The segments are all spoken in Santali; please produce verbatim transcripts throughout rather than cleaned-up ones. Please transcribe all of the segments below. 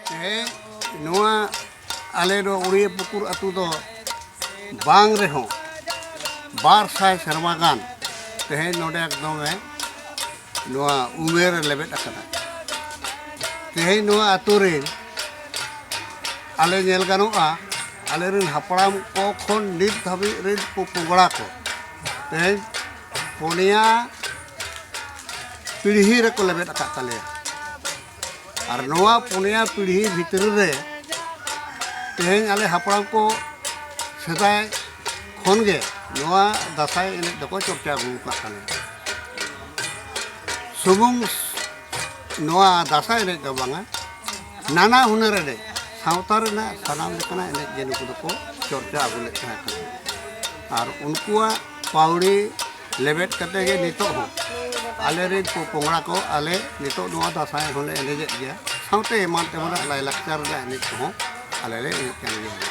ᱛᱮᱦᱮᱧ ᱱᱚᱣᱟ ᱟᱞᱮ ᱱᱚᱣᱟ ᱩᱲᱤᱭᱟᱹ ᱯᱩᱠᱩᱨ ᱟᱹᱛᱩ ᱫᱚ ᱵᱟᱝ ᱨᱮᱦᱚᱸ ᱵᱟᱨ ᱥᱟᱭ ᱥᱮᱨᱢᱟ ᱜᱟᱱ ᱛᱮᱦᱮᱧ ᱱᱚᱰᱮ ᱮᱠᱫᱚᱢᱮ ᱱᱚᱣᱟ ᱩᱢᱮᱨ ᱮ ᱞᱮᱵᱮᱫ ᱟᱠᱟᱫᱟ᱾ ᱛᱮᱦᱮᱧ ᱱᱚᱣᱟ ᱟᱹᱛᱩ ᱨᱮᱱ ᱟᱞᱮ ᱧᱮᱞ ᱜᱟᱱᱚᱜᱼᱟ, ᱟᱞᱮᱨᱮᱱ ᱦᱟᱯᱲᱟᱢ ᱠᱚ ᱠᱷᱚᱱ ᱱᱤᱛ ᱫᱷᱟᱹᱵᱤᱡ ᱨᱮᱱ ᱯᱚ-, ᱯᱚᱝᱲᱟ ᱠᱚ ᱛᱮᱦᱮᱧ ᱯᱩᱱᱭᱟ ᱯᱤᱲᱦᱤ ᱨᱮᱠᱚ ᱞᱮᱵᱮᱫ ᱟᱠᱟᱫ ᱛᱟᱞᱮᱭᱟ᱾ ᱟᱨ ᱱᱚᱣᱟ ᱯᱩᱱᱭᱟ ᱯᱤᱲᱦᱤ ᱵᱷᱤᱛᱨᱤ ᱨᱮ ᱛᱮᱦᱮᱧ ᱟᱞᱮ ᱦᱟᱯᱲᱟᱢ ᱠᱚ ᱥᱮᱫᱟᱭ ᱠᱷᱚᱱ ᱜᱮ ᱱᱚᱣᱟ ᱫᱟᱸᱥᱟᱭ ᱮᱱᱮᱡ ᱫᱚᱠᱚ ᱪᱚᱨᱪᱟ ᱟᱹᱜᱩ ᱟᱠᱟᱫ ᱛᱟᱞᱮᱭᱟ᱾ ᱥᱩᱢᱩᱝ ᱱᱚᱣᱟ ᱫᱟᱸᱥᱟᱭ ᱮᱱᱮᱡ ᱫᱚ ᱵᱟᱝᱟ, ᱱᱟᱱᱟ ᱦᱩᱱᱟᱹᱨ ᱮᱱᱮᱡ, ᱥᱟᱶᱛᱟ ᱨᱮᱱᱟᱜ ᱥᱟᱱᱟᱢ ᱞᱮᱠᱟᱱᱟᱜ ᱮᱱᱮᱡ ᱜᱮ ᱱᱩᱠᱩ ᱫᱚᱠᱚ ᱪᱚᱨᱪᱟ ᱟᱹᱜᱩ ᱞᱮᱫ ᱛᱟᱦᱮᱸ ᱠᱟᱱᱟ᱾ ᱟᱨ ᱩᱱᱠᱩᱣᱟᱜ ᱯᱟᱹᱣᱲᱤ ᱞᱮᱵᱮᱫ ᱠᱟᱛᱮ ᱜᱮ ᱱᱤᱛᱚᱜ ᱦᱚᱸ ᱟᱞᱮ ᱨᱮᱱ ᱯᱚ-, ᱯᱚᱝᱲᱟ ᱠᱚ ᱟᱞᱮ ᱱᱤᱛᱚᱜ ᱱᱚᱣᱟ ᱫᱟᱸᱥᱟᱭ ᱦᱚᱸᱞᱮ ᱮᱱᱮᱡᱮᱫ ᱜᱮᱭᱟ, ᱥᱟᱶᱛᱮ ᱮᱢᱟᱱ ᱛᱮᱢᱟᱱᱟᱜ ᱞᱟᱭᱼᱞᱟᱠᱪᱟᱨ ᱨᱮᱱᱟᱜ ᱮᱱᱮᱡ ᱠᱚᱦᱚᱸ ᱟᱞᱮ ᱞᱮ ᱮᱱᱮᱡ ᱠᱟᱱ ᱜᱮᱭᱟ᱾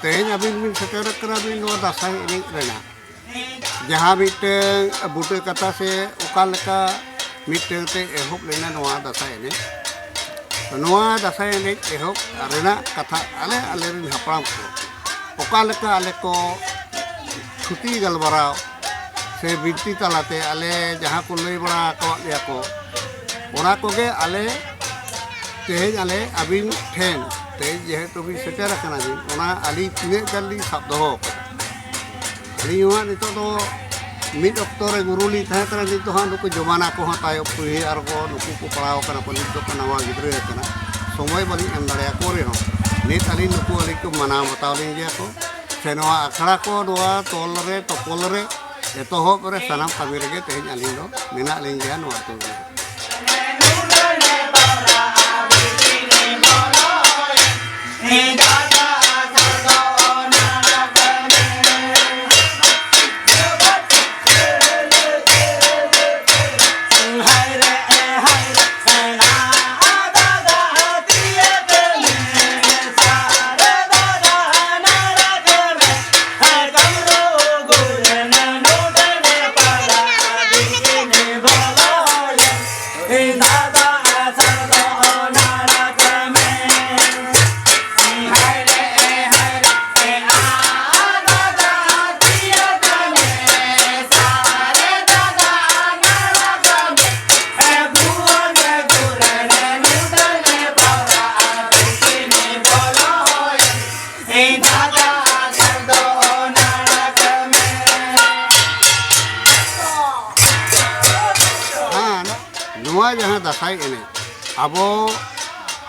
ᱛᱮᱦᱮᱧ ᱟᱹᱵᱤᱱ ᱵᱤᱱ ᱥᱮᱴᱮᱨ ᱟᱠᱟᱱᱟ ᱵᱤᱱ ᱱᱚᱣᱟ ᱫᱟᱸᱥᱟᱭ ᱮᱱᱮᱡ ᱨᱮᱱᱟᱜ ᱡᱟᱦᱟᱸ ᱢᱤᱫᱴᱟᱝ ᱵᱩᱴᱟᱹ ᱠᱟᱛᱷᱟ ᱥᱮ ᱚᱠᱟ ᱞᱮᱠᱟ ᱢᱤᱫᱴᱟᱝ ᱛᱮ ᱮᱦᱚᱵ ᱞᱮᱱᱟ ᱱᱚᱣᱟ ᱫᱟᱸᱥᱟᱭ ᱮᱱᱮᱡ᱾ ᱱᱚᱣᱟ ᱫᱟᱸᱥᱟᱭ ᱮᱱᱮᱡ ᱮᱦᱚᱵ ᱨᱮᱱᱟᱜ ᱠᱟᱛᱷᱟ ᱟᱞᱮ ᱟᱞᱮᱨᱮᱱ ᱦᱟᱯᱲᱟᱢ ᱠᱚ ᱚᱠᱟ ᱞᱮᱠᱟ ᱟᱞᱮ ᱠᱚ ᱛᱷᱩᱛᱤ ᱜᱟᱞᱢᱟᱨᱟᱣ ᱥᱮ ᱵᱤᱱᱛᱤ ᱛᱟᱞᱟᱛᱮ ᱟᱞᱮ ᱡᱟᱦᱟᱸ ᱠᱚ ᱞᱟᱹᱭ ᱵᱟᱲᱟ ᱟᱠᱟᱣᱟᱫ ᱞᱮᱭᱟ ᱠᱚ, ᱚᱱᱟ ᱠᱚᱜᱮ ᱟᱞᱮ ᱛᱮᱦᱮᱧ ᱟᱞᱮ ᱟᱹᱵᱤᱱ ᱴᱷᱮᱱ ᱛᱮᱦᱮᱧ ᱡᱮᱦᱮᱛᱩ ᱵᱤᱱ ᱥᱮᱴᱮᱨ ᱟᱠᱟᱱᱟ ᱵᱤᱱ, ᱚᱱᱟ ᱟᱹᱞᱤᱧ ᱛᱤᱱᱟᱹᱜ ᱜᱟᱱ ᱞᱤᱧ ᱥᱟᱵ ᱫᱚᱦᱚ ᱟᱠᱟᱫᱟ᱾ ᱟᱹᱞᱤᱧ ᱦᱚᱸ ᱦᱟᱸᱜ ᱱᱤᱛᱚᱜ ᱫᱚ ᱢᱤᱫ ᱚᱠᱛᱚ ᱨᱮ ᱜᱩᱨᱩ ᱞᱤᱧ ᱛᱟᱦᱮᱸ ᱠᱟᱱᱟ, ᱱᱤᱛ ᱫᱚ ᱦᱟᱸᱜ ᱱᱩᱠᱩ ᱡᱚᱢᱟᱱᱟ ᱠᱚᱦᱚᱸ ᱛᱟᱭᱚᱢ ᱯᱤᱲᱦᱤ ᱟᱨ ᱠᱚ ᱱᱩᱠᱩ ᱠᱚ ᱯᱟᱲᱟᱣ ᱠᱟᱱᱟ ᱠᱚ, ᱱᱤᱛ ᱫᱚᱠᱚ ᱱᱟᱣᱟ ᱜᱤᱫᱽᱨᱟᱹ ᱟᱠᱟᱱᱟ, ᱥᱚᱢᱚᱭ ᱵᱟᱹᱞᱤᱧ ᱮᱢ ᱫᱟᱲᱮᱭᱟᱠᱚ ᱨᱮᱦᱚᱸ ᱱᱤᱛ ᱟᱹᱞᱤᱧ ᱱᱩᱠᱩ ᱟᱹᱞᱤᱧ ᱠᱚ ᱢᱟᱱᱟᱣ ᱵᱟᱛᱟᱣ ᱞᱤᱧ ᱜᱮᱭᱟ ᱠᱚ᱾ ᱥᱮ ᱱᱚᱣᱟ ᱟᱠᱷᱲᱟ ᱠᱚ ᱱᱚᱣᱟ ᱛᱚᱞ ᱨᱮ ᱛᱚᱯᱚᱞ ᱨᱮ ᱮᱛᱚᱦᱚᱵ ᱨᱮ ᱥᱟᱱᱟᱢ ᱠᱟᱹᱢᱤ ᱨᱮᱜᱮ ᱛᱮᱦᱮᱧ ᱟᱹᱞᱤᱧ ᱫᱚ ᱢᱮᱱᱟᱜ ᱞᱤᱧ ᱜᱮᱭᱟ ᱱᱚᱣᱟ ᱟᱹᱛᱩ ᱨᱮ᱾ ᱠᱷᱟᱱ ᱱᱚᱣᱟ ᱡᱟᱦᱟᱸ ᱫᱟᱸᱥᱟᱭ ᱮᱱᱮᱡ ᱟᱵᱚ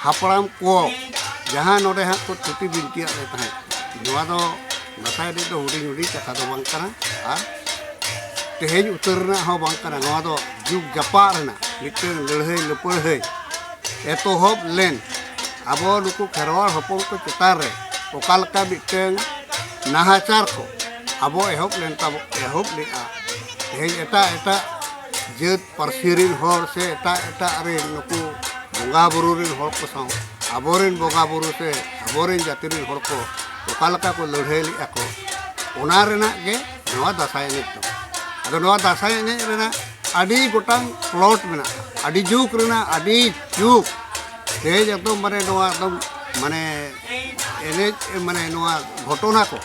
ᱦᱟᱯᱲᱟᱢ ᱠᱚ ᱡᱟᱦᱟᱸ ᱱᱚᱰᱮ ᱦᱟᱸᱜ ᱠᱚ ᱛᱷᱩᱛᱤ ᱵᱤᱱᱛᱤᱭᱟᱫ ᱞᱮ ᱛᱟᱦᱮᱸᱫ, ᱱᱚᱣᱟ ᱫᱚ ᱫᱟᱸᱥᱟᱭ ᱮᱱᱮᱡ ᱫᱚ ᱦᱩᱰᱤᱧ ᱦᱩᱰᱤᱧ ᱠᱟᱛᱷᱟ ᱫᱚ ᱵᱟᱝ ᱠᱟᱱᱟ ᱟᱨ ᱛᱮᱦᱮᱧ ᱩᱛᱟᱹᱨ ᱨᱮᱱᱟᱜ ᱦᱚᱸ ᱵᱟᱝ ᱠᱟᱱᱟ᱾ ᱱᱚᱣᱟ ᱫᱚ ᱡᱩᱜᱽ ᱡᱟᱯᱟᱜ ᱨᱮᱱᱟᱜ ᱢᱤᱫᱴᱟᱝ ᱞᱟᱹᱲᱦᱟᱹᱭ ᱞᱟᱹᱯᱟᱹᱲᱦᱟᱹᱭ ᱮᱛᱚᱦᱚᱵ ᱞᱮᱱ ᱟᱵᱚ ᱱᱩᱠᱩ ᱠᱷᱮᱨᱣᱟᱲ ᱦᱚᱯᱚᱱ ᱠᱚ ᱪᱮᱛᱟᱱ ᱨᱮ ᱚᱠᱟ ᱞᱮᱠᱟ ᱢᱤᱫᱴᱟᱝ ᱱᱟᱦᱟᱪᱟᱨ ᱠᱚ ᱟᱵᱚ ᱮᱦᱚᱵ ᱞᱮᱱ ᱛᱟᱵᱚ ᱮᱦᱚᱵ ᱞᱮᱫᱼᱟ᱾ ᱛᱮᱦᱮᱧ ᱮᱴᱟᱜ ᱮᱴᱟᱜ ᱡᱟᱹᱛ ᱯᱟᱹᱨᱥᱤ ᱨᱮᱱ ᱦᱚᱲ ᱥᱮ ᱮᱴᱟᱜ ᱮᱴᱟᱜ ᱨᱮᱱ ᱱᱩᱠᱩ ᱵᱚᱸᱜᱟ ᱵᱩᱨᱩ ᱨᱮᱱ ᱦᱚᱲ ᱠᱚ ᱥᱟᱶ ᱟᱵᱚᱨᱮᱱ ᱵᱚᱸᱜᱟ ᱵᱩᱨᱩ ᱥᱮ ᱟᱵᱚᱨᱮᱱ ᱡᱟᱹᱛᱤ ᱨᱮᱱ ᱦᱚᱲ ᱠᱚ ᱚᱠᱟ ᱞᱮᱠᱟ ᱠᱚ ᱞᱟᱹᱲᱦᱟᱹᱭ ᱞᱮᱫᱼᱟ ᱠᱚ, ᱚᱱᱟ ᱨᱮᱱᱟᱜ ᱜᱮ ᱱᱚᱣᱟ ᱫᱟᱸᱥᱟᱭ ᱮᱱᱮᱡ ᱫᱚ᱾ ᱟᱫᱚ ᱱᱚᱣᱟ ᱫᱟᱸᱥᱟᱭ ᱮᱱᱮᱡ ᱨᱮᱱᱟᱜ ᱟᱹᱰᱤ ᱜᱚᱴᱟᱝ ᱯᱞᱚᱴ ᱢᱮᱱᱟᱜᱼᱟ, ᱟᱹᱰᱤ ᱡᱩᱜᱽ ᱨᱮᱱᱟᱜ ᱟᱹᱰᱤ ᱡᱩᱜᱽ ᱛᱮᱦᱮᱧ ᱮᱠᱫᱚᱢ ᱢᱟᱱᱮ ᱱᱚᱣᱟ ᱮᱠᱫᱚᱢ ᱢᱟᱱᱮ ᱮᱱᱮᱡ ᱢᱟᱱᱮ ᱱᱚᱣᱟ ᱜᱷᱚᱴᱚᱱᱟ ᱠᱚ,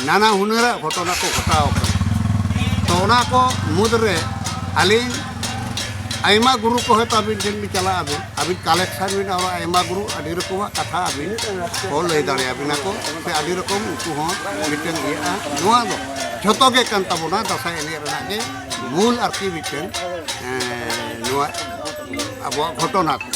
ᱱᱟᱱᱟ ᱦᱩᱱᱟᱹᱨᱟᱜ ᱜᱷᱚᱴᱚᱱᱟ ᱠᱚ ᱜᱷᱚᱴᱟᱣ ᱟᱠᱟᱱᱟ᱾ ᱛᱚ ᱚᱱᱟ ᱠᱚ ᱢᱩᱫᱽᱨᱮ ᱟᱹᱞᱤᱧ ᱟᱭᱢᱟ ᱜᱩᱨᱩ ᱠᱚ ᱦᱚᱭᱛᱳ ᱟᱹᱵᱤᱱ ᱴᱷᱮᱱ ᱵᱤᱱ ᱪᱟᱞᱟᱜ ᱟᱹᱵᱤᱱ, ᱟᱹᱵᱤᱱ ᱠᱟᱞᱮᱠᱥᱚᱱ ᱵᱤᱱ ᱟᱨᱚ ᱟᱭᱢᱟ ᱜᱩᱨᱩ ᱟᱹᱰᱤ ᱨᱚᱠᱚᱢᱟᱜ ᱠᱟᱛᱷᱟ ᱟᱹᱵᱤᱱ ᱠᱚ ᱞᱟᱹᱭ ᱫᱟᱲᱮᱭᱟᱵᱤᱱᱟ ᱠᱚ, ᱥᱮ ᱟᱹᱰᱤ ᱨᱚᱠᱚᱢ ᱩᱱᱠᱩ ᱦᱚᱸ ᱢᱤᱫᱴᱮᱱ ᱤᱭᱟᱹᱜᱼᱟ᱾ ᱱᱚᱣᱟ ᱫᱚ ᱡᱷᱚᱛᱚ ᱜᱮ ᱠᱟᱱ ᱛᱟᱵᱚᱱᱟ ᱫᱟᱸᱥᱟᱭ ᱮᱱᱮᱡ ᱨᱮᱱᱟᱜ ᱜᱮ ᱢᱩᱞ ᱟᱨᱠᱤ ᱢᱤᱫᱴᱮᱱ ᱮᱸ, ᱱᱚᱣᱟ ᱟᱵᱚᱣᱟᱜ ᱜᱷᱚᱴᱚᱱᱟ ᱠᱚ᱾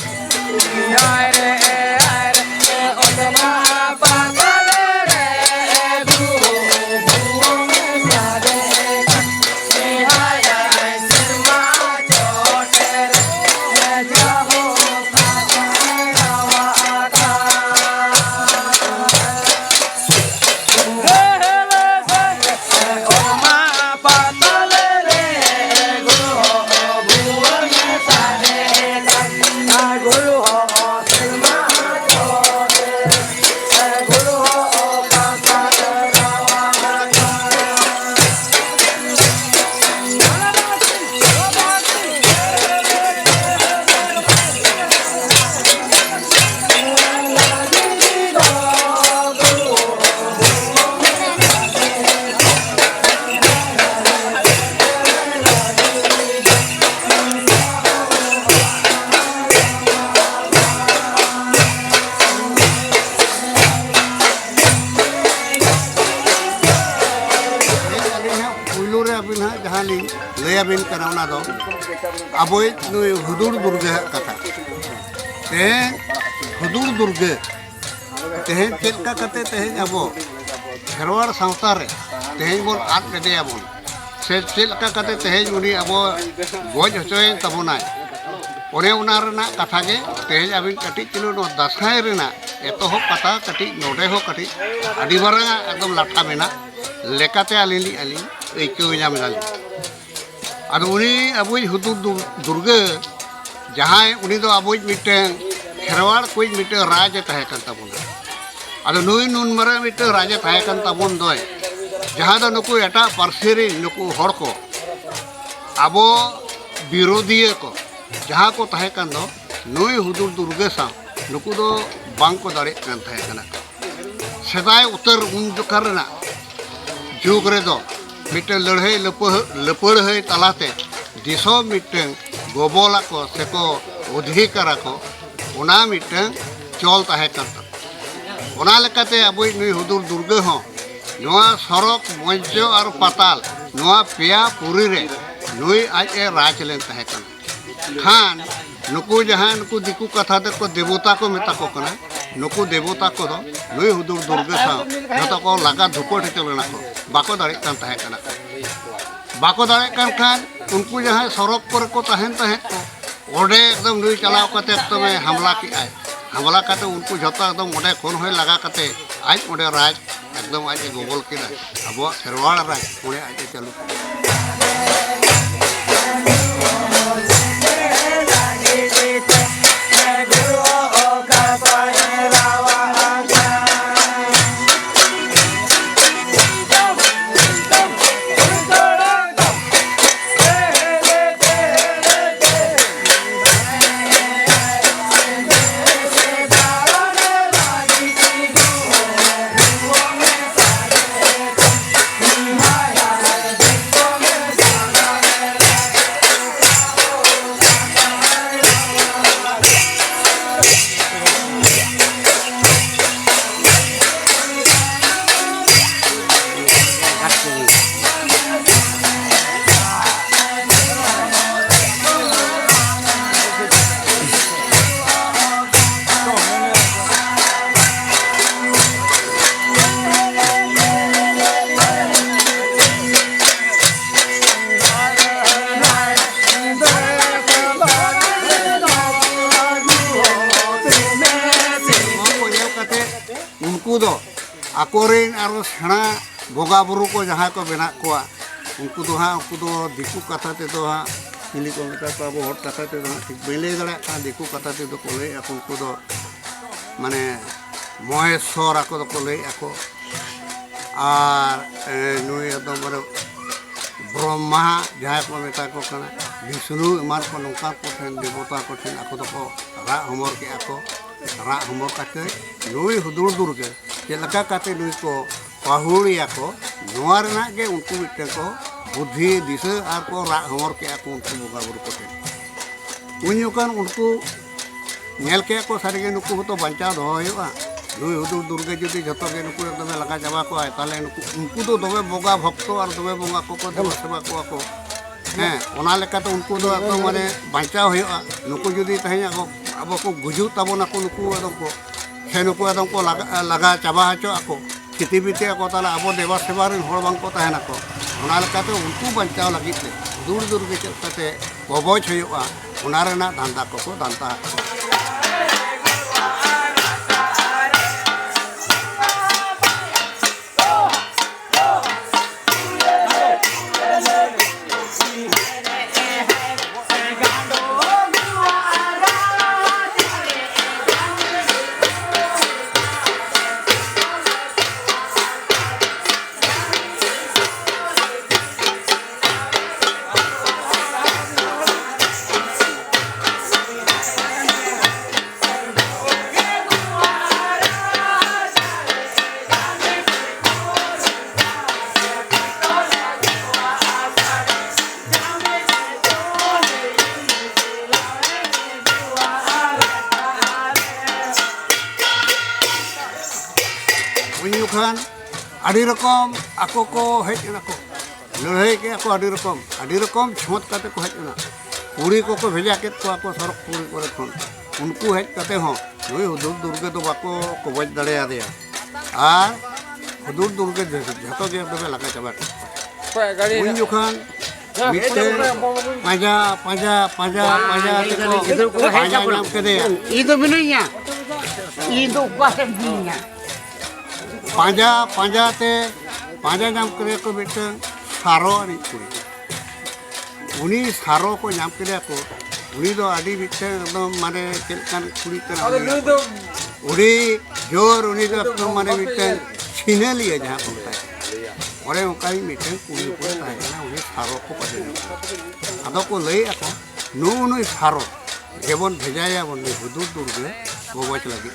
ᱟᱹᱞᱤᱧ ᱦᱟᱸᱜ ᱯᱩᱭᱞᱩ ᱨᱮ ᱟᱹᱵᱤᱱ ᱦᱟᱸᱜ ᱡᱟᱦᱟᱸ ᱞᱤᱧ ᱞᱟᱹᱭ ᱟᱹᱵᱤᱱ ᱠᱟᱱᱟ, ᱚᱱᱟ ᱫᱚ ᱟᱵᱚᱭᱤᱡ ᱱᱩᱭ ᱦᱩᱫᱩᱲ ᱫᱩᱨᱜᱟᱹ ᱦᱟᱜ ᱠᱟᱛᱷᱟ᱾ ᱛᱮᱦᱮᱧ ᱦᱩᱫᱩᱲ ᱫᱩᱨᱜᱟᱹ ᱛᱮᱦᱮᱧ ᱪᱮᱫ ᱞᱮᱠᱟ ᱠᱟᱛᱮ ᱛᱮᱦᱮᱧ ᱟᱵᱚ ᱠᱷᱮᱨᱣᱟᱲ ᱥᱟᱶᱛᱟ ᱨᱮ ᱛᱮᱦᱮᱧ ᱵᱚᱱ ᱟᱫ ᱞᱮᱫᱮᱭᱟ ᱵᱚᱱ, ᱥᱮ ᱪᱮᱫ ᱞᱮᱠᱟ ᱠᱟᱛᱮ ᱛᱮᱦᱮᱧ ᱩᱱᱤ ᱟᱵᱚ ᱜᱚᱡ ᱦᱚᱪᱚᱭᱮᱱ ᱛᱟᱵᱚᱱᱟᱭ, ᱚᱱᱮ ᱚᱱᱟ ᱨᱮᱱᱟᱜ ᱠᱟᱛᱷᱟ ᱜᱮ ᱛᱮᱦᱮᱧ ᱟᱹᱵᱤᱱ ᱠᱟᱹᱴᱤᱡ ᱪᱩᱞᱩᱝ ᱱᱚᱣᱟ ᱫᱟᱸᱥᱟᱭ ᱨᱮᱱᱟᱜ ᱮᱛᱚᱦᱚᱵ ᱠᱟᱛᱷᱟ ᱠᱟᱹᱴᱤᱡ ᱱᱚᱰᱮ ᱦᱚᱸ ᱠᱟᱹᱴᱤᱡ ᱟᱹᱰᱤ ᱢᱟᱨᱟᱝ ᱟᱜ ᱮᱠᱫᱚᱢ ᱞᱟᱴᱷᱟ ᱢᱮᱱᱟᱜ ᱞᱮᱠᱟᱛᱮ ᱟᱹᱞᱤᱧ ᱞᱤᱧ, ᱟᱹᱞᱤᱧ ᱟᱹᱭᱠᱟᱹᱣ ᱧᱟᱢ ᱮᱫᱟᱞᱤᱧ᱾ ᱟᱫᱚ ᱩᱱᱤ ᱟᱵᱚᱭᱤᱡ ᱦᱩᱫᱩᱲ ᱫᱩᱨ-, ᱫᱩᱨᱜᱟᱹ ᱡᱟᱦᱟᱸᱭ, ᱩᱱᱤ ᱫᱚ ᱟᱵᱚᱭᱤᱡ ᱢᱤᱫᱴᱟᱝ ᱠᱷᱮᱨᱣᱟᱲ ᱠᱚᱭᱤᱡ ᱢᱤᱫᱴᱟᱝ ᱨᱟᱡᱽ ᱮ ᱛᱟᱦᱮᱸ ᱠᱟᱱ ᱛᱟᱵᱚᱱᱟ᱾ ᱟᱫᱚ ᱱᱩᱭ ᱱᱩᱱ ᱢᱟᱨᱟᱝ ᱢᱤᱫᱴᱟᱝ ᱨᱟᱡᱮ ᱛᱟᱦᱮᱸ ᱠᱟᱱ ᱛᱟᱵᱚᱱ ᱫᱚᱭ, ᱡᱟᱦᱟᱸ ᱫᱚ ᱱᱩᱠᱩ ᱮᱴᱟᱜ ᱯᱟᱹᱨᱥᱤ ᱨᱤᱱ ᱱᱩᱠᱩ ᱦᱚᱲ ᱠᱚ, ᱟᱵᱚ ᱵᱤᱨᱳᱫᱷᱤᱭᱟᱹ ᱠᱚ ᱡᱟᱦᱟᱸ ᱠᱚ ᱛᱟᱦᱮᱸ ᱠᱟᱱ ᱫᱚ, ᱱᱩᱭ ᱦᱩᱫᱩᱲ ᱫᱩᱨᱜᱟᱹ ᱥᱟᱶ ᱱᱩᱠᱩ ᱫᱚ ᱵᱟᱝ ᱠᱚ ᱫᱟᱲᱮᱭᱟᱜ ᱠᱟᱱ ᱛᱟᱦᱮᱸ ᱠᱟᱱᱟ᱾ ᱥᱮᱫᱟᱭ ᱩᱛᱟᱹᱨ ᱩᱱ ᱡᱚᱠᱷᱟ ᱨᱮᱱᱟᱜ ᱡᱩᱜᱽ ᱨᱮᱫᱚ ᱢᱤᱫᱴᱟᱝ ᱞᱟᱹᱲᱦᱟᱹᱭ ᱞᱟᱹᱯᱟᱹ-, ᱞᱟᱹᱯᱟᱹᱲᱦᱟᱹᱭ ᱛᱟᱞᱟᱛᱮ ᱫᱤᱥᱚᱢ ᱢᱤᱫᱴᱟᱝ ᱜᱚᱵᱚᱞ ᱟᱠᱚ ᱥᱮᱠᱚ ᱚᱫᱷᱤᱠᱟᱨ ᱟᱠᱚ, ᱚᱱᱟ ᱢᱤᱫᱴᱟᱝ ᱪᱚᱞ ᱛᱟᱦᱮᱸ ᱠᱟᱱ ᱛᱟᱠᱚᱣᱟ᱾ ᱚᱱᱟ ᱞᱮᱠᱟᱛᱮ ᱟᱵᱚᱭᱤᱡ ᱱᱩᱭ ᱦᱩᱫᱩᱲ ᱫᱩᱨᱜᱟᱹ ᱦᱚᱸ ᱱᱚᱣᱟ ᱥᱚᱨᱚᱜᱽ, ᱢᱚᱧᱪᱚ ᱟᱨ ᱯᱟᱛᱟᱞ, ᱱᱚᱣᱟ ᱯᱮᱭᱟ ᱯᱩᱨᱤ ᱨᱮ ᱱᱩᱭ ᱟᱡ ᱮ ᱨᱟᱡᱽ ᱞᱮᱱ ᱛᱟᱦᱮᱸ ᱠᱟᱱᱟ᱾ ᱠᱷᱟᱱ ᱱᱩᱠᱩ ᱡᱟᱦᱟᱸᱭ ᱱᱩᱠᱩ ᱫᱤᱠᱩ ᱠᱟᱛᱷᱟ ᱛᱮᱠᱚ ᱫᱮᱵᱚᱛᱟ ᱠᱚ ᱢᱮᱛᱟ ᱠᱚ ᱠᱟᱱᱟ, ᱱᱩᱠᱩ ᱫᱮᱵᱚᱛᱟ ᱠᱚᱫᱚ ᱱᱩᱭ ᱦᱩᱫᱩᱲ ᱫᱩᱨᱜᱟᱹ ᱥᱟᱶ ᱡᱷᱚᱛᱚ ᱠᱚ ᱞᱟᱜᱟ ᱫᱷᱩᱯᱟᱹᱲ ᱦᱚᱪᱚ ᱞᱮᱱᱟ ᱠᱚ, ᱵᱟᱠᱚ ᱫᱟᱲᱮᱭᱟᱜ ᱠᱟᱱ ᱛᱟᱦᱮᱸ ᱠᱟᱱᱟ᱾ ᱵᱟᱠᱚ ᱫᱟᱲᱮᱭᱟᱜ ᱠᱟᱱ ᱠᱷᱟᱱ ᱩᱱᱠᱩ ᱡᱟᱦᱟᱸᱭ ᱥᱚᱨᱚᱜᱽ ᱠᱚᱨᱮ ᱠᱚ ᱛᱟᱦᱮᱱ ᱛᱟᱦᱮᱸᱫ ᱠᱚ, ᱚᱸᱰᱮ ᱮᱠᱫᱚᱢ ᱱᱩᱭ ᱪᱟᱞᱟᱣ ᱠᱟᱛᱮ ᱮᱠᱫᱚᱢᱮ ᱦᱟᱢᱞᱟ ᱠᱮᱜᱼᱟᱭ᱾ ᱦᱟᱢᱞᱟ ᱠᱟᱛᱮ ᱩᱱᱠᱩ ᱡᱷᱚᱛᱚ ᱮᱠᱫᱚᱢ ᱚᱸᱰᱮ ᱠᱷᱚᱱ ᱦᱚᱸᱭ ᱞᱟᱜᱟ ᱠᱟᱛᱮ ᱟᱡ ᱚᱸᱰᱮ ᱨᱟᱡᱽ ᱮᱠᱫᱚᱢ ᱟᱡ ᱮ ᱜᱚᱵᱚᱞ ᱠᱮᱫᱟ᱾ ᱟᱵᱚᱣᱟᱜ ᱠᱷᱮᱨᱣᱟᱲ ᱨᱟᱡᱽ ᱚᱸᱰᱮ ᱟᱡ ᱮ ᱪᱟᱹᱞᱩ ᱠᱮᱫᱟ᱾ ᱱᱚᱣᱟ ᱠᱚ ᱧᱮᱞ ᱠᱟᱛᱮ ᱩᱱᱠᱩ ᱫᱚ ᱟᱠᱚᱨᱮᱱ ᱟᱨᱚ ᱥᱮᱬᱟ ᱵᱚᱸᱜᱟ ᱵᱩᱨᱩ ᱠᱚ ᱡᱟᱦᱟᱸᱭ ᱠᱚ ᱢᱮᱱᱟᱜ ᱠᱚᱣᱟ, ᱩᱱᱠᱩ ᱫᱚ ᱦᱟᱸᱜ, ᱩᱱᱠᱩ ᱫᱚ ᱫᱤᱠᱩ ᱠᱟᱛᱷᱟ ᱛᱮᱫᱚ ᱦᱟᱸᱜ ᱪᱤᱞᱤ ᱠᱚ ᱢᱮᱛᱟ ᱠᱚᱣᱟ, ᱟᱵᱚ ᱦᱚᱲ ᱠᱟᱛᱷᱟ ᱛᱮᱫᱚ ᱦᱟᱸᱜ ᱴᱷᱤᱠ ᱵᱟᱹᱧ ᱞᱟᱹᱭ ᱫᱟᱲᱮᱭᱟᱜ ᱠᱟᱱᱟ᱾ ᱫᱤᱠᱩ ᱠᱟᱛᱷᱟ ᱛᱮᱫᱚ ᱠᱚ ᱞᱟᱹᱭᱮᱫᱼᱟ, ᱩᱱᱠᱩ ᱫᱚ ᱢᱟᱱᱮ ᱢᱚᱦᱮᱥᱚᱨ ᱟᱠᱚ ᱫᱚᱠᱚ ᱞᱟᱹᱭᱮᱫᱼᱟ ᱠᱚ᱾ ᱟᱨ ᱮ, ᱱᱩᱭ ᱫᱚ ᱢᱟᱱᱮ ᱵᱨᱚᱦᱢᱟ ᱡᱟᱦᱟᱸᱭ ᱠᱚ ᱢᱮᱛᱟ ᱠᱚ ᱠᱟᱱᱟ, ᱵᱤᱥᱱᱩ ᱮᱢᱟᱱ ᱠᱚ ᱱᱚᱝᱠᱟ ᱠᱚ ᱴᱷᱮᱱ, ᱫᱮᱵᱚᱛᱟ ᱠᱚ ᱴᱷᱮᱱ ᱟᱠᱚ ᱫᱚᱠᱚ ᱨᱟᱜ ᱦᱚᱢᱚᱨ ᱠᱮᱫᱼᱟ ᱠᱚ᱾ ᱨᱟᱜ ᱦᱚᱢᱚᱨ ᱠᱟᱛᱮ ᱱᱩᱭ ᱦᱩᱫᱩᱲ ᱫᱩᱨᱜᱟᱹ ᱪᱮᱫ ᱞᱮᱠᱟ ᱠᱟᱛᱮ ᱱᱩᱭ ᱠᱚ ᱯᱟᱹᱦᱩᱲᱮᱭᱟ ᱠᱚ, ᱱᱚᱣᱟ ᱨᱮᱱᱟᱜ ᱜᱮ ᱩᱱᱠᱩ ᱢᱤᱫᱴᱮᱱ ᱠᱚ ᱵᱩᱫᱽᱫᱷᱤ ᱫᱤᱥᱟᱹ ᱟᱨ ᱠᱚ ᱨᱟᱜ ᱦᱚᱢᱚᱨ ᱠᱮᱫᱼᱟ ᱠᱚ ᱩᱱᱠᱩ ᱵᱚᱸᱜᱟ ᱵᱩᱨᱩ ᱠᱚᱴᱷᱮᱱ᱾ ᱩᱱ ᱡᱚᱠᱷᱚᱱ ᱩᱱᱠᱩ ᱧᱮᱞ ᱠᱮᱫ ᱠᱚ, ᱥᱟᱹᱨᱤᱜᱮ ᱱᱩᱠᱩ ᱦᱚᱸᱛᱚ ᱵᱟᱧᱪᱟᱣ ᱫᱚᱦᱚ ᱦᱩᱭᱩᱜᱼᱟ, ᱱᱩᱭ ᱦᱩᱫᱩᱲ ᱫᱩᱨᱜᱟᱹ ᱡᱩᱫᱤ ᱡᱷᱚᱛᱚ ᱜᱮ ᱱᱩᱠᱩ ᱮᱠᱫᱚᱢᱮ ᱞᱟᱜᱟ ᱪᱟᱵᱟ ᱠᱚᱣᱟᱭ, ᱛᱟᱦᱚᱞᱮ ᱱᱩᱠᱩ, ᱩᱱᱠᱩ ᱫᱚ ᱫᱚᱢᱮ ᱵᱚᱸᱜᱟ ᱵᱷᱚᱠᱛᱚ ᱟᱨ ᱫᱚᱢᱮ ᱵᱚᱸᱜᱟ ᱠᱚᱠᱚ ᱫᱮᱵᱟ ᱥᱮᱵᱟ ᱠᱚᱣᱟ ᱠᱚ᱾ ᱦᱮᱸ, ᱚᱱᱟ ᱞᱮᱠᱟᱛᱮ ᱩᱱᱠᱩ ᱫᱚ ᱮᱠᱫᱚᱢ ᱢᱟᱱᱮ ᱵᱟᱧᱪᱟᱣ ᱦᱩᱭᱩᱜᱼᱟ᱾ ᱱᱩᱠᱩ ᱡᱩᱫᱤ ᱛᱮᱦᱮᱧ ᱟᱵᱚ, ᱟᱵᱚ ᱠᱚ ᱜᱩᱡᱩᱜ ᱛᱟᱵᱚᱱᱟᱠᱚ ᱱᱩᱠᱩ ᱟᱫᱚᱢ ᱠᱚ, ᱥᱮ ᱱᱩᱠᱩ ᱟᱫᱚᱢ ᱠᱚ ᱞᱟᱜᱟ, ᱞᱟᱜᱟ ᱪᱟᱵᱟ ᱦᱚᱪᱚᱜ ᱟᱠᱚ, ᱠᱷᱤᱛᱤ ᱵᱤᱛᱤ ᱟᱠᱚ, ᱛᱟᱦᱚᱞᱮ ᱟᱵᱚ ᱫᱮᱵᱟ ᱥᱮᱵᱟ ᱨᱮᱱ ᱦᱚᱲ ᱵᱟᱝ ᱠᱚ ᱛᱟᱦᱮᱱᱟᱠᱚ᱾ ᱚᱱᱟ ᱞᱮᱠᱟᱛᱮ ᱩᱱᱠᱩ ᱵᱟᱧᱪᱟᱣ ᱞᱟᱹᱜᱤᱫ ᱛᱮ ᱦᱩᱫᱩᱲ ᱫᱩᱨᱜᱟᱹ ᱪᱮᱫ ᱞᱮᱠᱟᱛᱮ ᱠᱚᱵᱚᱪ ᱦᱩᱭᱩᱜᱼᱟ, ᱚᱱᱟ ᱨᱮᱱᱟᱜ ᱫᱷᱟᱱᱫᱟ ᱠᱚᱠᱚ ᱫᱷᱟᱱᱫᱟ ᱟᱠᱟᱫᱟ᱾ ᱩᱱ ᱡᱚᱠᱷᱚᱱ ᱟᱹᱰᱤ ᱨᱚᱠᱚᱢ ᱟᱠᱚ ᱠᱚ ᱦᱮᱡ ᱮᱱᱟ ᱠᱚ, ᱞᱟᱹᱲᱦᱟᱹᱭ ᱠᱮᱫᱼᱟ ᱠᱚ ᱟᱹᱰᱤ ᱨᱚᱠᱚᱢ, ᱟᱹᱰᱤ ᱨᱚᱠᱚᱢ ᱪᱷᱚᱸᱛ ᱠᱟᱛᱮ ᱠᱚ ᱦᱮᱡ ᱮᱱᱟ᱾ ᱠᱩᱲᱤ ᱠᱚᱠᱚ ᱵᱷᱮᱡᱟ ᱠᱮᱫ ᱠᱚᱣᱟ ᱠᱚ ᱥᱚᱨᱚᱜᱽᱯᱩᱨᱤ ᱠᱚᱨᱮ ᱠᱷᱚᱱ, ᱩᱱᱠᱩ ᱦᱮᱡ ᱠᱟᱛᱮ ᱦᱚᱸ ᱱᱩᱭ ᱦᱩᱫᱩᱲ ᱫᱩᱨᱜᱟᱹ ᱫᱚ ᱵᱟᱠᱚ ᱠᱚᱵᱚᱡ ᱫᱟᱲᱮᱭᱟᱫᱮᱭᱟ᱾ ᱟᱨ ᱦᱩᱫᱩᱲ ᱫᱩᱨᱜᱟᱹ ᱡᱷᱚᱛᱚ ᱜᱮ ᱮᱠᱫᱚᱢᱮ ᱞᱟᱜᱟ ᱪᱟᱵᱟ ᱠᱮᱫ ᱠᱚᱣᱟ᱾ ᱩᱱ ᱡᱚᱠᱷᱚᱱ ᱢᱤᱫᱴᱮᱱ ᱯᱟᱸᱡᱟ, ᱯᱟᱸᱡᱟ, ᱯᱟᱸᱡᱟ, ᱯᱟᱸᱡᱟ ᱛᱮᱠᱚ ᱯᱟᱸᱡᱟ ᱧᱟᱢ ᱠᱮᱫᱮᱭᱟ᱾ ᱤᱧ ᱫᱚ ᱢᱤᱱᱟᱹᱧᱟ, ᱤᱧ ᱫᱚ ᱚᱠᱟᱨᱮ ᱢᱤᱱᱟᱹᱧᱟ? ᱯᱟᱸᱡᱟ, ᱯᱟᱸᱡᱟ ᱛᱮ ᱯᱟᱸᱡᱟ ᱧᱟᱢ ᱠᱮᱫᱮᱭᱟ ᱠᱚ ᱢᱤᱫᱴᱟᱝ ᱥᱟᱨᱚ ᱟᱹᱱᱤᱡ ᱠᱩᱲᱤ᱾ ᱩᱱᱤ ᱥᱟᱨᱚ ᱠᱚ ᱧᱟᱢ ᱠᱮᱫᱮᱭᱟ ᱠᱚ᱾ ᱩᱱᱤ ᱫᱚ ᱟᱹᱰᱤ ᱢᱤᱫᱴᱟᱝ ᱮᱠᱫᱚᱢ ᱢᱟᱱᱮ ᱪᱮᱫ ᱞᱮᱠᱟᱱ ᱠᱩᱲᱤ ᱠᱟᱱᱟ ᱟᱫᱚ ᱩᱱᱤ ᱱᱩᱭ ᱫᱚ? ᱫᱚ ᱟᱹᱰᱤ ᱡᱳᱨ ᱩᱱᱤ ᱫᱚ ᱮᱠᱫᱚᱢ ᱢᱟᱱᱮ ᱢᱤᱫᱴᱮᱱ ᱪᱷᱤᱱᱟᱹᱞᱤᱭᱟᱹ ᱡᱟᱦᱟᱸ ᱠᱚ ᱢᱮᱛᱟᱭ ᱠᱟᱱᱟ᱾ ᱚᱸᱰᱮ ᱚᱱᱠᱟ ᱜᱮ ᱢᱤᱫᱴᱮᱱ ᱠᱩᱲᱤ ᱦᱚᱯᱚᱱ ᱛᱟᱦᱮᱸ ᱠᱟᱱᱟ, ᱩᱱᱤ ᱥᱟᱨᱚ ᱠᱚ ᱯᱟᱸᱡᱟ ᱧᱟᱢ ᱠᱮᱫᱮᱭᱟ᱾ ᱟᱫᱚ ᱠᱚ ᱞᱟᱹᱭᱮᱫ ᱠᱚ, ᱱᱩᱜᱼᱩ ᱱᱩᱭ ᱥᱟᱨᱚ ᱜᱮᱵᱚᱱ ᱵᱷᱮᱡᱟᱭᱟ ᱵᱚᱱ ᱱᱩᱭ ᱦᱩᱫᱩᱲ ᱫᱩᱨᱜᱟᱹ ᱠᱚᱵᱚᱪ ᱞᱟᱹᱜᱤᱫ᱾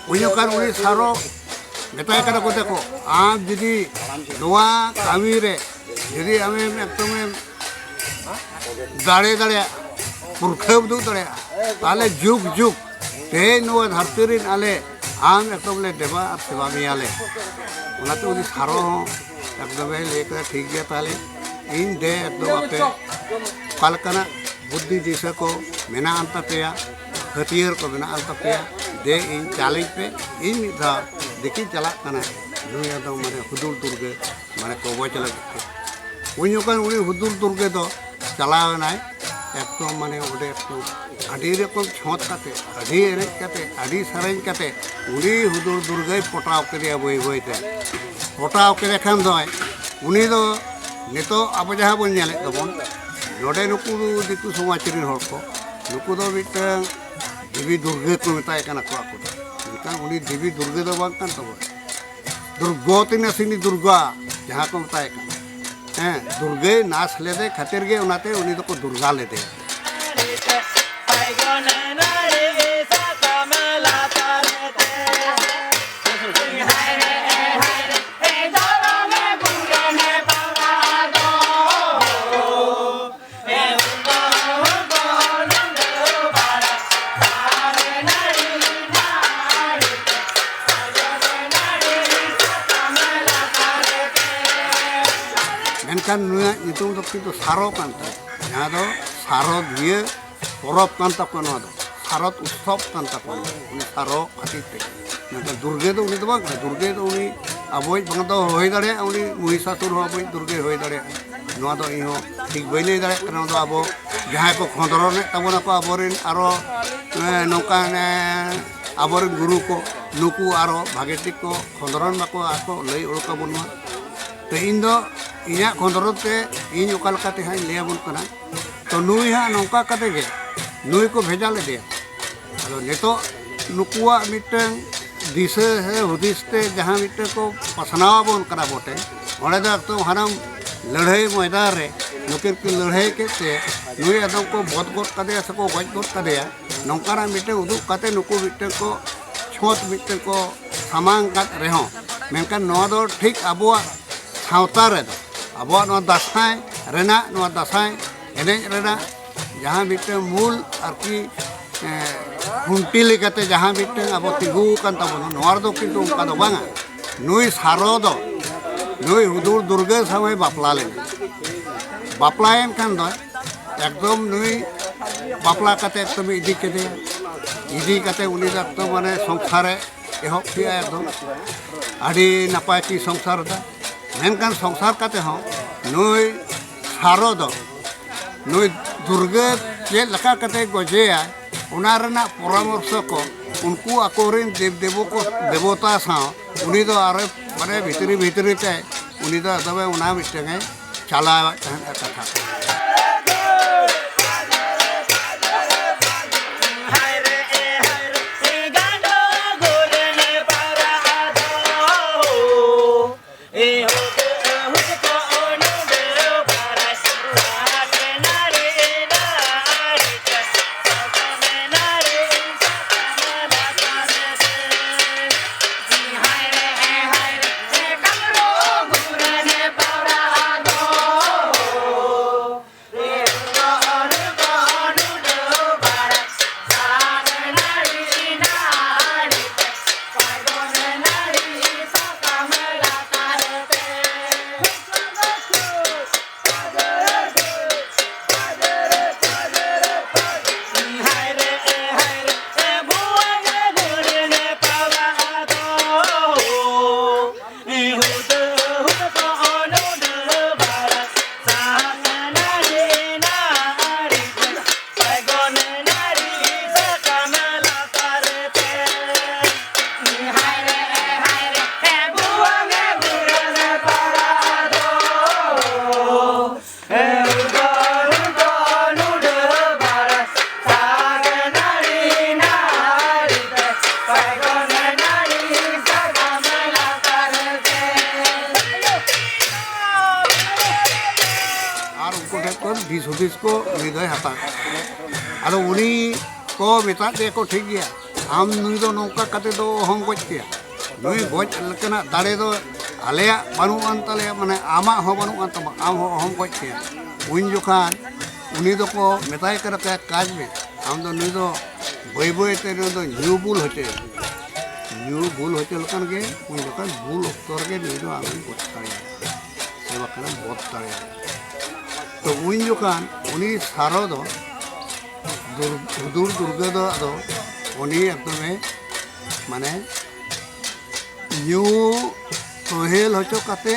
ᱩᱱ ᱡᱚᱠᱷᱟᱱ ᱩᱱᱤ ᱥᱟᱨᱚ ᱢᱮᱛᱟᱭ ᱠᱟᱱᱟ ᱠᱚ, ᱫᱮᱠᱷᱚ, ᱟᱢ ᱡᱩᱫᱤ ᱱᱚᱣᱟ ᱠᱟᱹᱢᱤ ᱨᱮ ᱡᱩᱫᱤ ᱟᱢᱮᱢ ᱮᱠᱫᱚᱢᱮᱢ ᱫᱟᱲᱮ ᱫᱟᱲᱮᱭᱟᱜᱼᱟ, ᱯᱩᱨᱠᱷᱟᱹ ᱩᱫᱩᱜ ᱫᱟᱲᱮᱭᱟᱜᱼᱟ, ᱛᱟᱦᱚᱞᱮ ᱡᱩᱜᱽ ᱡᱩᱜᱽ ᱛᱮᱦᱮᱧ ᱱᱚᱣᱟ ᱫᱷᱟᱹᱨᱛᱤ ᱨᱮᱱ ᱟᱞᱮ ᱟᱢ ᱮᱠᱫᱚᱢ ᱞᱮ ᱫᱮᱵᱟ ᱟᱨ ᱥᱮᱵᱟ ᱢᱮᱭᱟᱞᱮ᱾ ᱚᱱᱟᱛᱮ ᱩᱱᱤ ᱥᱟᱨᱚ ᱦᱚᱸ ᱮᱠᱫᱚᱢᱮ ᱞᱟᱹᱭ ᱠᱮᱫᱟ, ᱴᱷᱤᱠ ᱜᱮᱭᱟ, ᱛᱟᱦᱚᱞᱮ ᱤᱧ ᱫᱮ ᱮᱠᱫᱚᱢ ᱟᱯᱮ ᱚᱠᱟ ᱞᱮᱠᱟᱱᱟᱜ ᱵᱩᱫᱽᱫᱷᱤ ᱫᱤᱥᱟᱹ ᱠᱚ ᱢᱮᱱᱟᱜ ᱟᱱ ᱛᱟᱯᱮᱭᱟ, ᱦᱟᱹᱛᱭᱟᱹᱨ ᱠᱚ ᱢᱮᱱᱟᱜ ᱟᱱ ᱛᱟᱯᱮᱭᱟ, ᱫᱮ ᱤᱧ ᱪᱟᱞᱤᱧ ᱯᱮ, ᱤᱧ ᱢᱤᱫ ᱫᱷᱟᱣ ᱫᱮᱠᱷᱤᱧ ᱪᱟᱞᱟᱜ ᱠᱟᱱᱟ, ᱱᱩᱭ ᱮᱠᱫᱚᱢ ᱢᱟᱱᱮ ᱦᱩᱫᱩᱲ ᱫᱩᱨᱜᱟᱹ ᱢᱟᱱᱮ ᱠᱚᱵᱚᱪ ᱞᱟᱹᱜᱤᱫ ᱛᱮ᱾ ᱩᱱ ᱡᱚᱠᱷᱚᱱ ᱩᱱᱤ ᱦᱩᱫᱩᱲ ᱫᱩᱨᱜᱟᱹ ᱫᱚ ᱪᱟᱞᱟᱣ ᱮᱱᱟᱭ, ᱮᱠᱫᱚᱢ ᱢᱟᱱᱮ ᱚᱸᱰᱮ ᱮᱠᱫᱚᱢ ᱟᱹᱰᱤ ᱨᱚᱠᱚᱢ ᱪᱷᱚᱸᱛ ᱠᱟᱛᱮ, ᱟᱹᱰᱤ ᱮᱱᱮᱡ ᱠᱟᱛᱮ, ᱟᱹᱰᱤ ᱥᱮᱨᱮᱧ ᱠᱟᱛᱮ ᱩᱱᱤ ᱦᱩᱫᱩᱲ ᱫᱩᱨᱜᱟᱹᱭ ᱯᱚᱴᱟᱣ ᱠᱮᱫᱮᱭᱟ ᱵᱟᱹᱭ ᱵᱟᱹᱭ ᱛᱮ᱾ ᱯᱚᱴᱟᱣ ᱠᱮᱫᱮ ᱠᱷᱟᱱ ᱫᱚᱭ, ᱩᱱᱤ ᱫᱚ ᱱᱤᱛᱚᱜ ᱟᱵᱚ ᱡᱟᱦᱟᱸ ᱵᱚᱱ ᱧᱮᱞᱮᱫ ᱛᱟᱵᱚᱱ, ᱱᱚᱰᱮ ᱱᱩᱠᱩ ᱫᱤᱠᱩ ᱥᱚᱢᱟᱡᱽ ᱨᱮᱱ ᱦᱚᱲ ᱠᱚ, ᱱᱩᱠᱩ ᱫᱚ ᱢᱤᱫᱴᱟᱝ ᱫᱮᱵᱤ ᱫᱩᱨᱜᱟᱹ ᱠᱚ ᱢᱮᱛᱟᱭ ᱠᱟᱱᱟ ᱠᱚ ᱟᱠᱚ ᱫᱚ᱾ ᱢᱮᱱᱠᱷᱟᱱ ᱩᱱᱤ ᱫᱮᱵᱤ ᱫᱩᱨᱜᱟᱹ ᱫᱚ ᱵᱟᱝ ᱠᱟᱱ ᱛᱟᱵᱚᱱᱟ᱾ ᱫᱩᱨᱜᱚᱛᱤ ᱱᱟᱥᱤᱱᱤ ᱫᱩᱨᱜᱟ ᱡᱟᱦᱟᱸ ᱠᱚ ᱢᱮᱛᱟᱭ ᱠᱟᱱᱟ᱾ ᱦᱮᱸ, ᱫᱩᱨᱜᱟᱹᱭ ᱱᱟᱥ ᱞᱮᱫᱮ ᱠᱷᱟᱹᱛᱤᱨ ᱜᱮ ᱚᱱᱟᱛᱮ ᱩᱱᱤ ᱫᱚᱠᱚ ᱫᱩᱨᱜᱟ ᱞᱮᱫᱮᱭᱟ᱾ ᱢᱮᱱᱠᱷᱟᱱ ᱱᱩᱭᱟᱜ ᱧᱩᱛᱩᱢ ᱫᱚ ᱠᱤᱱᱛᱩ ᱥᱟᱨᱚ ᱠᱟᱱ ᱛᱟᱭᱟ, ᱡᱟᱦᱟᱸ ᱫᱚ ᱥᱟᱨᱚᱫᱤᱭᱟᱹ ᱯᱚᱨᱚᱵᱽ ᱠᱟᱱ ᱛᱟᱠᱚᱣᱟ᱾ ᱱᱚᱣᱟ ᱫᱚ ᱥᱟᱨᱚᱫ ᱩᱛᱥᱚᱵᱽ ᱠᱟᱱ ᱛᱟᱠᱚᱣᱟ, ᱩᱱᱤ ᱥᱟᱨᱚ ᱠᱷᱟᱹᱛᱤᱨ ᱛᱮ᱾ ᱢᱮᱱᱠᱷᱟᱱ ᱫᱩᱨᱜᱟᱹ ᱫᱚ ᱩᱱᱤ ᱫᱚ ᱵᱟᱝ ᱠᱟᱱᱟ᱾ ᱫᱩᱨᱜᱟᱹ ᱫᱚ ᱩᱱᱤ ᱟᱵᱚᱭᱤᱡ ᱵᱟᱝ ᱫᱚ ᱦᱩᱭ ᱫᱟᱲᱮᱭᱟᱜᱼᱟ, ᱩᱱᱤ ᱢᱚᱦᱤᱥᱟᱥᱩᱨ ᱦᱚᱸ ᱟᱵᱚᱭᱤᱡ ᱫᱩᱨᱜᱟᱹᱭ ᱦᱩᱭ ᱫᱟᱲᱮᱭᱟᱜᱼᱟ᱾ ᱱᱚᱣᱟ ᱫᱚ ᱤᱧ ᱦᱚᱸ ᱴᱷᱤᱠ ᱵᱟᱹᱧ ᱞᱟᱹᱭ ᱫᱟᱲᱮᱭᱟᱜ ᱠᱟᱱᱟ᱾ ᱱᱚᱣᱟ ᱫᱚ ᱟᱵᱚ ᱡᱟᱦᱟᱸᱭ ᱠᱚ ᱠᱷᱚᱸᱫᱽᱨᱚᱱᱮᱫ ᱛᱟᱵᱚᱱᱟᱠᱚ ᱟᱵᱚᱨᱮᱱ ᱟᱨᱚ, ᱮᱸ, ᱱᱚᱝᱠᱟᱱ, ᱮᱸ, ᱟᱵᱚᱨᱮᱱ ᱜᱩᱨᱩ ᱠᱚ, ᱱᱩᱠᱩ ᱟᱨᱚ ᱵᱷᱟᱜᱮ ᱴᱷᱤᱠ ᱠᱚ ᱠᱷᱚᱸᱫᱽᱨᱚᱱ ᱢᱟᱠᱚ ᱟᱨ ᱠᱚ ᱞᱟᱹᱭ ᱩᱰᱩᱠ ᱟᱵᱚᱱ ᱢᱟ᱾ ᱛᱚ ᱤᱧ ᱫᱚ ᱤᱧᱟᱹᱜ ᱠᱷᱚᱸᱫᱽᱨᱚᱱ ᱛᱮ ᱤᱧ ᱚᱠᱟ ᱞᱮᱠᱟᱛᱮ ᱦᱟᱸᱜ ᱤᱧ ᱞᱟᱹᱭ ᱟᱵᱚᱱ ᱠᱟᱱᱟ᱾ ᱛᱚ ᱱᱩᱭ ᱦᱟᱸᱜ ᱱᱚᱝᱠᱟ ᱠᱟᱛᱮ ᱜᱮ ᱱᱩᱭ ᱠᱚ ᱵᱷᱮᱡᱟ ᱞᱮᱫᱮᱭᱟ᱾ ᱟᱫᱚ ᱱᱤᱛᱚᱜ ᱱᱩᱠᱩᱣᱟᱜ ᱢᱤᱫᱴᱟᱝ ᱫᱤᱥᱟᱹ ᱥᱮ ᱦᱩᱫᱤᱥ ᱛᱮ ᱡᱟᱦᱟᱸ ᱢᱤᱫᱴᱮᱱ ᱠᱚ ᱯᱟᱥᱱᱟᱣ ᱟᱵᱚᱱ ᱠᱟᱱᱟ ᱵᱚᱴᱮ, ᱚᱸᱰᱮ ᱫᱚ ᱮᱠᱫᱚᱢ ᱦᱟᱱᱟᱢ ᱞᱟᱹᱲᱦᱟᱹᱭ ᱢᱚᱭᱫᱟᱱ ᱨᱮ ᱱᱩᱠᱤᱱ ᱠᱤᱱ ᱞᱟᱹᱲᱦᱟᱹᱭ ᱠᱮᱫ ᱛᱮ ᱱᱩᱭ ᱮᱠᱫᱚᱢ ᱠᱚ ᱵᱚᱫ ᱜᱚᱫ ᱠᱟᱫᱮᱭᱟ ᱥᱮᱠᱚ ᱜᱚᱡ ᱜᱚᱫ ᱠᱟᱫᱮᱭᱟ, ᱱᱚᱝᱠᱟᱱᱟᱜ ᱢᱤᱫᱴᱮᱱ ᱩᱫᱩᱜ ᱠᱟᱛᱮ ᱱᱩᱠᱩ ᱢᱤᱫᱴᱮᱱ ᱠᱚ ᱪᱷᱚᱛ ᱢᱤᱫᱴᱮᱱ ᱠᱚ ᱥᱟᱢᱟᱝ ᱠᱟᱫ ᱨᱮᱦᱚᱸ, ᱢᱮᱱᱠᱷᱟᱱ ᱱᱚᱣᱟ ᱫᱚ ᱴᱷᱤᱠ ᱟᱵᱚᱣᱟᱜ ᱥᱟᱶᱛᱟ ᱨᱮᱫᱚ, ᱟᱵᱚᱣᱟᱜ ᱱᱚᱣᱟ ᱫᱟᱸᱥᱟᱭ ᱨᱮᱱᱟᱜ, ᱱᱚᱣᱟ ᱫᱟᱸᱥᱟᱭ ᱮᱱᱮᱡ ᱨᱮᱱᱟᱜ ᱡᱟᱦᱟᱸ ᱢᱤᱫᱴᱟᱝ ᱢᱩᱞ ᱟᱨᱠᱤ, ᱮᱸ, ᱠᱷᱩᱱᱴᱤ ᱞᱮᱠᱟᱛᱮ ᱡᱟᱦᱟᱸ ᱢᱤᱫᱴᱟᱝ ᱟᱵᱚ ᱛᱤᱸᱜᱩ ᱟᱠᱟᱱ ᱛᱟᱵᱚᱱᱟ, ᱱᱚᱣᱟ ᱨᱮᱫᱚ ᱠᱤᱱᱛᱩ ᱚᱱᱠᱟ ᱫᱚ ᱵᱟᱝᱟ᱾ ᱱᱩᱭ ᱥᱟᱨᱚ ᱫᱚ ᱱᱩᱭ ᱦᱩᱫᱩᱲ ᱫᱩᱨᱜᱟᱹ ᱥᱟᱶᱮ ᱵᱟᱯᱞᱟ ᱞᱮᱱᱟ᱾ ᱵᱟᱯᱞᱟᱭᱮᱱ ᱠᱷᱟᱱ ᱫᱚ ᱮᱠᱫᱚᱢ ᱱᱩᱭ ᱵᱟᱯᱞᱟ ᱠᱟᱛᱮ ᱮᱠᱫᱚᱢ ᱤᱫᱤ ᱠᱮᱫᱮᱭᱟ᱾ ᱤᱫᱤ ᱠᱟᱛᱮ ᱩᱱᱤ ᱫᱚ ᱮᱠᱫᱚᱢ ᱢᱟᱱᱮ ᱥᱚᱝᱥᱟᱨᱮ ᱮᱦᱚᱵ ᱠᱮᱜᱼᱟ᱾ ᱮᱠᱫᱚᱢ ᱟᱹᱰᱤ ᱱᱟᱯᱟᱭ ᱠᱤᱱ ᱥᱚᱝᱥᱟᱨ ᱮᱫᱟ᱾ ᱢᱮᱱᱠᱷᱟᱱ ᱥᱚᱝᱥᱟᱨ ᱠᱟᱛᱮ ᱦᱚᱸ ᱱᱩᱭ ᱥᱟᱨᱚ ᱫᱚ ᱱᱩᱭ ᱫᱩᱨᱜᱟᱹ ᱪᱮᱫ ᱞᱮᱠᱟ ᱠᱟᱛᱮ ᱜᱚᱡᱮᱭᱟ, ᱚᱱᱟ ᱨᱮᱱᱟᱜ ᱯᱚᱨᱟᱢᱚᱨᱥᱚ ᱠᱚ ᱩᱱᱠᱩ ᱟᱠᱚᱨᱮᱱ ᱫᱮᱵ ᱫᱮᱵᱚ ᱠᱚ, ᱫᱮᱵᱚᱛᱟ ᱥᱟᱶ ᱩᱱᱤ ᱫᱚ ᱟᱨᱚ ᱢᱟᱱᱮ ᱵᱷᱤᱛᱨᱤ ᱵᱷᱤᱛᱨᱤ ᱛᱮ ᱩᱱᱤ ᱫᱚ ᱛᱚᱵᱮ ᱚᱱᱟ ᱢᱤᱫᱴᱟᱝ ᱮ ᱪᱟᱞᱟᱣᱮᱫ ᱛᱟᱦᱮᱸᱫ ᱠᱟᱛᱷᱟ᱾ ᱟᱨ ᱩᱱᱠᱩ ᱴᱷᱮᱱ ᱠᱷᱚᱱ ᱫᱤᱥ ᱦᱩᱫᱤᱥ ᱠᱚ ᱩᱱᱤ ᱫᱚᱭ ᱦᱟᱛᱟᱣ ᱠᱮᱫᱟ᱾ ᱟᱫᱚ ᱩᱱᱤ ᱠᱚ ᱢᱮᱛᱟᱫ ᱫᱮᱭᱟ ᱠᱚ, "ᱴᱷᱤᱠ ᱜᱮᱭᱟ, ᱟᱢ ᱱᱩᱭ ᱫᱚ ᱱᱚᱝᱠᱟ ᱠᱟᱛᱮ ᱫᱚ ᱚᱦᱚᱢ ᱜᱚᱡ ᱠᱮᱭᱟ, ᱱᱩᱭ ᱜᱚᱡ ᱞᱮᱠᱟᱱᱟᱜ ᱫᱟᱲᱮ ᱫᱚ ᱟᱞᱮᱭᱟᱜ ᱵᱟᱹᱱᱩᱜ ᱟᱱ ᱛᱟᱞᱮᱭᱟ, ᱢᱟᱱᱮ ᱟᱢᱟᱜ ᱦᱚᱸ ᱵᱟᱹᱱᱩᱜ ᱟᱱ ᱛᱟᱢᱟ, ᱟᱢ ᱦᱚᱸ ᱚᱦᱚᱢ ᱜᱚᱡ ᱠᱮᱭᱟ᱾" ᱩᱱ ᱡᱚᱠᱷᱟᱱ ᱩᱱᱤ ᱫᱚᱠᱚ ᱢᱮᱛᱟᱭ ᱠᱟᱱᱟ, "ᱠᱟᱡᱽ ᱢᱮ, ᱟᱢ ᱫᱚ ᱱᱩᱭ ᱫᱚ ᱵᱟᱹᱭ ᱵᱟᱹᱭ ᱛᱮ ᱱᱩᱭ ᱫᱚ ᱧᱩ ᱵᱩᱞ ᱦᱚᱪᱚᱭᱮᱢ, ᱧᱩ ᱵᱩᱞ ᱦᱚᱪᱚ ᱞᱮᱠᱷᱟᱱ ᱜᱮ ᱩᱱ ᱡᱚᱠᱷᱟᱱ ᱵᱩᱞ ᱚᱠᱛᱚ ᱨᱮᱜᱮ ᱱᱩᱭ ᱫᱚ ᱟᱢᱮᱢ ᱜᱚᱡ ᱫᱟᱲᱮᱭᱟᱜᱼᱟ, ᱥᱮ ᱵᱟᱠᱷᱟᱱᱮᱢ ᱵᱚᱫ ᱫᱟᱲᱮᱭᱟᱜᱼᱟ᱾" ᱛᱚ ᱩᱱ ᱡᱚᱠᱷᱟᱱ ᱩᱱᱤ ᱥᱟᱨᱚ ᱫᱚ ᱫᱩᱨ-, ᱦᱩᱫᱩᱲ ᱫᱩᱨᱜᱟᱹ ᱫᱚ ᱟᱫᱚ ᱩᱱᱤ ᱮᱠᱫᱚᱢᱮ, ᱢᱟᱱᱮ, ᱧᱩ ᱥᱳᱦᱮᱞ ᱦᱚᱪᱚ ᱠᱟᱛᱮ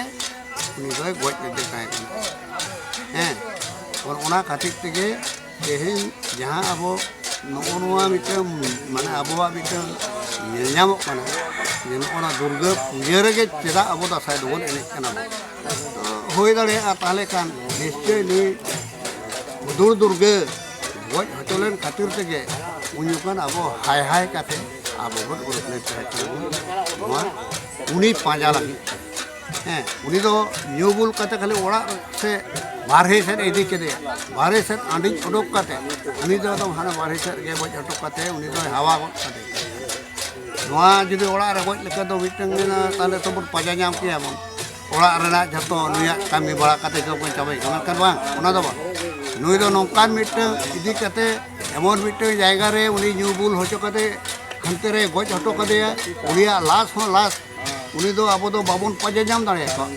ᱩᱱᱤ ᱫᱚᱭ ᱜᱚᱡ ᱞᱮᱫᱮ ᱛᱟᱦᱮᱸ ᱠᱟᱱᱟ᱾ ᱦᱮᱸ, ᱚᱱ-, ᱚᱱᱟ ᱠᱷᱟᱹᱛᱤᱨ ᱛᱮᱜᱮ ᱛᱮᱦᱮᱧ ᱡᱟᱦᱟᱸ ᱟᱵᱚ ᱱᱚᱜᱼᱚ ᱱᱚᱣᱟ ᱢᱤᱫᱴᱟᱝ, ᱢᱟᱱᱮ, ᱟᱵᱚᱣᱟᱜ ᱢᱤᱫᱴᱟᱝ ᱧᱮᱞ ᱧᱟᱢᱚᱜ ᱠᱟᱱᱟ ᱡᱮ ᱱᱚᱜᱼᱚ ᱱᱚᱣᱟ ᱫᱩᱨᱜᱟᱹ ᱯᱩᱡᱟᱹ ᱨᱮᱜᱮ ᱪᱮᱫᱟᱜ ᱟᱵᱚ ᱫᱟᱸᱥᱟᱭ ᱫᱚᱵᱚᱱ ᱮᱱᱮᱡ ᱠᱟᱱᱟ ᱵᱚᱱ᱾ ᱛᱚ ᱦᱩᱭ ᱫᱟᱲᱮᱭᱟᱜᱼᱟ ᱛᱟᱦᱚᱞᱮ ᱠᱷᱟᱱ ᱱᱤᱥᱪᱚᱭ ᱱᱩᱭ ᱦᱩᱫᱩᱲ ᱫᱩᱨᱜᱟᱹ ᱜᱚᱡ ᱦᱚᱪᱚ ᱞᱮᱱ ᱠᱷᱟᱹᱛᱤᱨ ᱛᱮᱜᱮ ᱩᱱ ᱡᱚᱠᱷᱚᱱ ᱟᱵᱚ ᱦᱟᱭ ᱦᱟᱭ ᱠᱟᱛᱮ ᱟᱵᱚ ᱵᱚᱱ ᱩᱰᱩᱠ ᱞᱮᱱ ᱛᱟᱦᱮᱸ ᱠᱟᱱᱟ ᱵᱚᱱ ᱱᱚᱣᱟ ᱩᱱᱤ ᱯᱟᱸᱡᱟ ᱞᱟᱹᱜᱤᱫ᱾ ᱦᱮᱸ, ᱩᱱᱤ ᱫᱚ ᱧᱩ ᱵᱩᱞ ᱠᱟᱛᱮ ᱠᱷᱟᱹᱞᱤ ᱚᱲᱟᱜ ᱥᱮ ᱵᱟᱨᱦᱮ ᱥᱮᱫ ᱤᱫᱤ ᱠᱮᱫᱮᱭᱟ, ᱵᱟᱨᱦᱮ ᱥᱮᱫ ᱟᱹᱰᱤ ᱩᱰᱩᱠ ᱠᱟᱛᱮ ᱩᱱᱤ ᱫᱚ ᱮᱠᱫᱚᱢ ᱦᱟᱱᱟ ᱵᱟᱨᱦᱮ ᱥᱮᱫ ᱨᱮᱜᱮ ᱜᱚᱡ ᱦᱚᱴᱚ ᱠᱟᱛᱮ ᱩᱱᱤ ᱫᱚᱭ ᱦᱟᱣᱟ ᱜᱚᱫ ᱠᱟᱫᱮᱭᱟ᱾ ᱱᱚᱣᱟ ᱡᱩᱫᱤ ᱚᱲᱟᱜ ᱨᱮ ᱜᱚᱡ ᱞᱮᱠᱷᱟᱱ ᱫᱚ ᱢᱤᱫᱴᱟᱝ ᱢᱮᱱᱟ, ᱛᱟᱦᱚᱞᱮ ᱛᱚ ᱵᱚᱱ ᱯᱟᱸᱡᱟ ᱧᱟᱢ ᱠᱮᱭᱟ ᱵᱚᱱ, ᱚᱲᱟᱜ ᱨᱮᱱᱟᱜ ᱡᱷᱚᱛᱚ ᱱᱩᱭᱟᱜ ᱠᱟᱹᱢᱤ ᱵᱟᱲᱟ ᱠᱟᱛᱮ ᱡᱚᱛᱚ ᱵᱚᱱ ᱪᱟᱵᱟᱭ ᱠᱟᱱᱟ, ᱢᱮᱱᱠᱷᱟᱱ ᱵᱟᱝ, ᱚᱱᱟ ᱫᱚ ᱵᱟᱝ᱾ ᱱᱩᱭ ᱫᱚ ᱱᱚᱝᱠᱟᱱ ᱢᱤᱫᱴᱟᱝ ᱤᱫᱤ ᱠᱟᱛᱮ ᱮᱢᱚᱱ ᱢᱤᱫᱴᱟᱝ ᱡᱟᱭᱜᱟ ᱨᱮ ᱩᱱᱤ ᱧᱩ ᱵᱩᱞ ᱦᱚᱪᱚ ᱠᱟᱛᱮ ᱦᱟᱱᱛᱮ ᱨᱮ ᱜᱚᱡ ᱦᱚᱴᱚ ᱠᱟᱫᱮᱭᱟ, ᱩᱱᱤᱭᱟᱜ ᱞᱟᱥ ᱦᱚᱸ ᱞᱟᱥ ᱩᱱᱤ ᱫᱚ ᱟᱵᱚ ᱫᱚ ᱵᱟᱵᱚᱱ ᱯᱟᱸᱡᱟ ᱧᱟᱢ ᱫᱟᱲᱮᱭᱟᱠᱚᱣᱟ᱾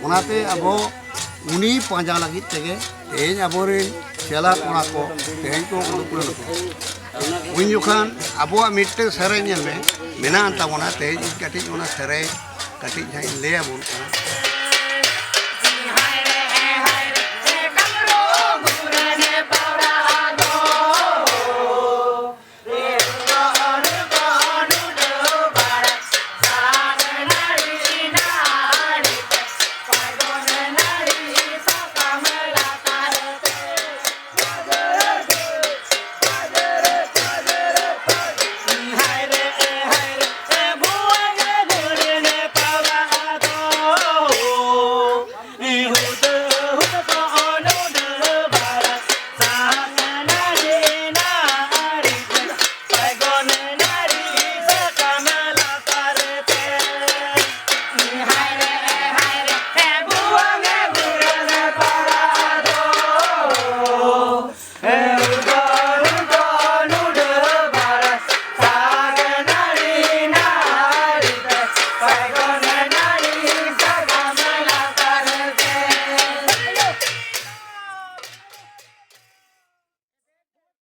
ᱚᱱᱟᱛᱮ ᱟᱵᱚ ᱩᱱᱤ ᱯᱟᱸᱡᱟ ᱞᱟᱹᱜᱤᱫ ᱛᱮᱜᱮ ᱛᱮᱦᱮᱧ ᱟᱵᱚᱨᱮᱱ ᱪᱮᱞᱟ ᱠᱚᱲᱟ ᱠᱚ ᱛᱮᱦᱮᱧ ᱠᱚ ᱩᱰᱩᱠ ᱞᱮᱱᱟ ᱠᱚ᱾ ᱩᱱ ᱡᱚᱠᱷᱟᱱ ᱟᱵᱚᱣᱟᱜ ᱢᱤᱫᱴᱟᱝ ᱥᱮᱨᱮᱧ ᱧᱮᱞ ᱢᱮ ᱢᱮᱱᱟᱜ ᱛᱟᱵᱚᱱᱟ, ᱛᱮᱦᱮᱧ ᱤᱧ ᱠᱟᱹᱴᱤᱡ ᱚᱱᱟ ᱥᱮᱨᱮᱧ ᱠᱟᱹᱴᱤᱡ ᱦᱟᱸᱜ ᱤᱧ ᱞᱟᱹᱭ ᱟᱵᱚᱱ ᱠᱟᱱᱟ᱾